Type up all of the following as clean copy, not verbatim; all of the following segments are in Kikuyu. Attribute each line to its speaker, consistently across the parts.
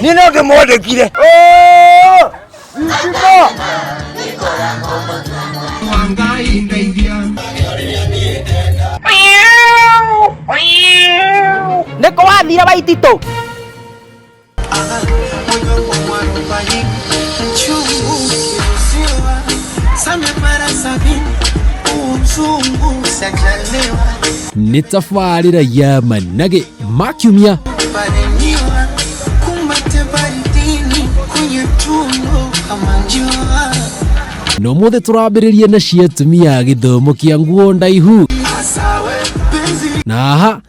Speaker 1: Niĩ no ndĩmwandĩkire.
Speaker 2: Nĩ kũ wathire Waititũ?
Speaker 3: Nĩ tabarĩra ya managĩ ma kiumia na ũmũthĩ tũrambĩrĩria na cia atumia gĩthomo kĩa nguo ndaihu na haha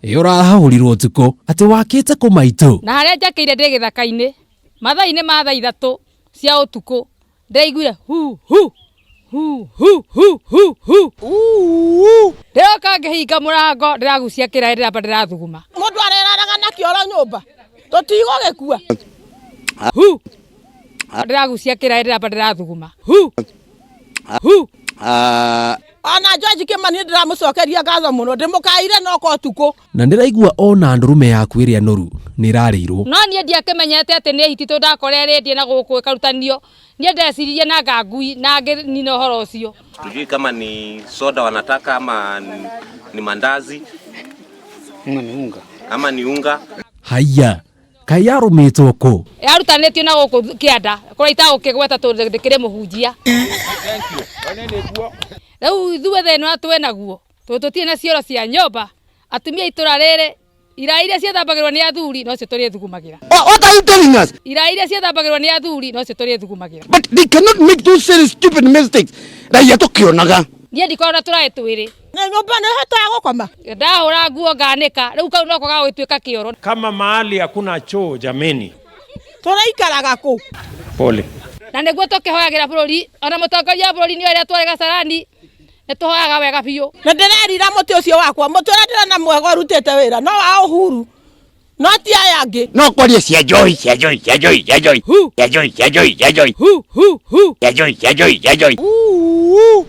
Speaker 3: ĩ ũrahahũrirwo ũtukũ atĩ wakĩte kũ maitũ.
Speaker 4: Na harĩa njakĩire ndĩ gĩthaka-inĩ, mathaa-inĩ ma thaa 3 cia ũtukũ, ndĩraiguire hu hu hu hu hu hu hu ndĩroka ngĩhinga mũrango ndĩragucia kĩraĩ ndĩramba ndĩrathuguma.
Speaker 2: Mũndũ areraraga na kĩoro nyũmba tũtigũgĩkua.
Speaker 4: Hu ndĩragucia kĩraĩ ndĩramba ndĩrathuguma hu hu.
Speaker 2: Ona George Kimani ndĩramũcokeria ngatho mũno ndĩmũkaire no ko ũtukũ.
Speaker 3: Na ndĩraigua ona ndũrũme yaku ĩrĩa noru nĩ ĩrarĩirwo.
Speaker 4: No niĩ ndiakĩmenyete atĩ nĩ hiti tondũ ndakora ĩrĩndie na gũkũ ĩkarutanio. Niĩ ndeciririe na anga ngui na ngĩnina ũhoro ũcio.
Speaker 5: Tujui kama ni soda wanataka ama ni mandazi ama ni unga.
Speaker 3: Haiya, kaĩ yarũmĩtwo kũ?
Speaker 4: Yarutanĩtio na gũkũ kĩanda kũrĩa itagũkĩgweta tondũ ndĩkĩrĩ mũhunjia. Rĩu ithuĩ thĩna ũrĩa twĩ naguo tondũ tũtirĩ na cioro cia nyũmba, atumia a itũra rĩrĩ iraĩ iria ciethambagĩrwo nĩ athuri nocio tũrĩthugumagĩra.
Speaker 1: What are you telling us?
Speaker 4: Iraĩ iria ciethambagĩrwo nĩ athuri nocio tũrĩthugumagĩra.
Speaker 1: But they cannot make those silly stupid mistakes. Raia tũkĩonaga.
Speaker 4: Niĩ ndikoragwo na tũraĩ twĩrĩ.
Speaker 2: Nĩ nyũmba nĩ hotaga gũkoma.
Speaker 4: Ndahũra nguo nganĩka, rĩu kau noko gagũgĩtuĩka kĩoro.
Speaker 6: Kama mahali hakuna choo jameni.
Speaker 2: Tũraikaraga kũ?
Speaker 6: Pole.
Speaker 4: Na nĩguo tũkĩhoyagĩra bũrũri, ona mũtongoria wa bũrũri nĩ ũrĩa twarĩ Kasarani, nĩ tũhoyaga wega biũ.
Speaker 2: Nĩ ndĩrerira mũtĩ ũcio wakwa, mũtĩ ũrĩa ndĩrona mwega ũrutĩte wĩra no wa Uhuru, no ti aya angĩ.
Speaker 1: No kwaria cia njohi, cia njohi, cia njohi, cia njohi. Cia njohi, cia njohi, cia njohi. Cia njohi, cia njohi, cia njohi.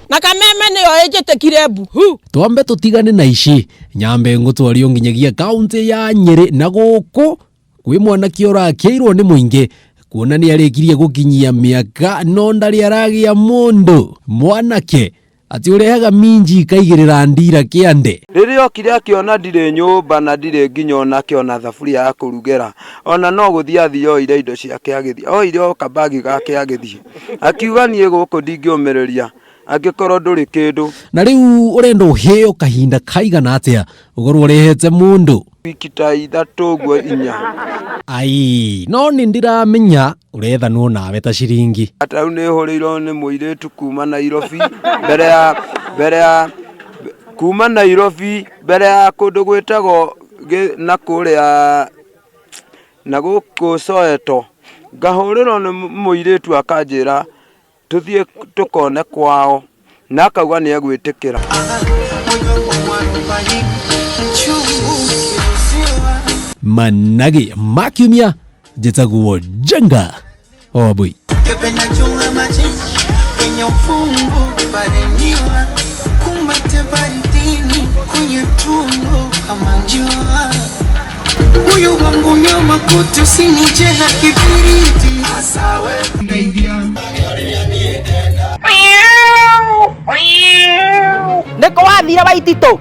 Speaker 2: Na kameme nĩyo ĩnjĩtĩkire mbu.
Speaker 3: Twambe tũtigane na ici, nyambe ngũtwario nginyagia kaũntĩ ya Nyĩrĩ na gũkũ kwĩ mwanake ũrakĩirwo nĩ mũingĩ kuona nĩ arĩkirie gũkinyia mĩaka no ndarĩ aragĩa mũndũ. Mwanake atĩ ũrehaga minji ikaigĩrĩra ndira kĩande.
Speaker 7: Rĩrĩa okire akĩona ndirĩ nyũmba na ndirĩ nginya onake ona thaburia ya kũrugĩra, ona no gũthiĩ athiĩ oire indo ciake agĩthiĩ, oire o kabagi gake agĩthiĩ. Akiuga niĩ gũkũ ndingĩũmĩrĩria angĩkorwo ndũrĩ kĩndũ.
Speaker 3: Na rĩu ũrenda ũheo kahinda kaigana atĩa ũkorwo ũrehete mũndũ?
Speaker 7: Wiki ta ithatũ ũguo inya.
Speaker 3: Ai, no nĩ ndĩramenya ũrethanwo nawe ta ciringi.
Speaker 7: Ta rĩu nĩ hũrĩirwo nĩ mũirĩtu kuma Nairobi mbere ya mbere ya kuma Nairobi mbere ya kũndũ gwĩtagwo na kũrĩa na gũkũ Soweto, ngahũrĩrwo nĩ mũirĩtu akanjĩra tũthiĩ tũkone kwao na akauga nĩ egwĩtĩkĩra.
Speaker 3: Managĩ ma kiumia njĩtagwo Jenga Obui.
Speaker 2: Nĩ kũ wathire Waititũ?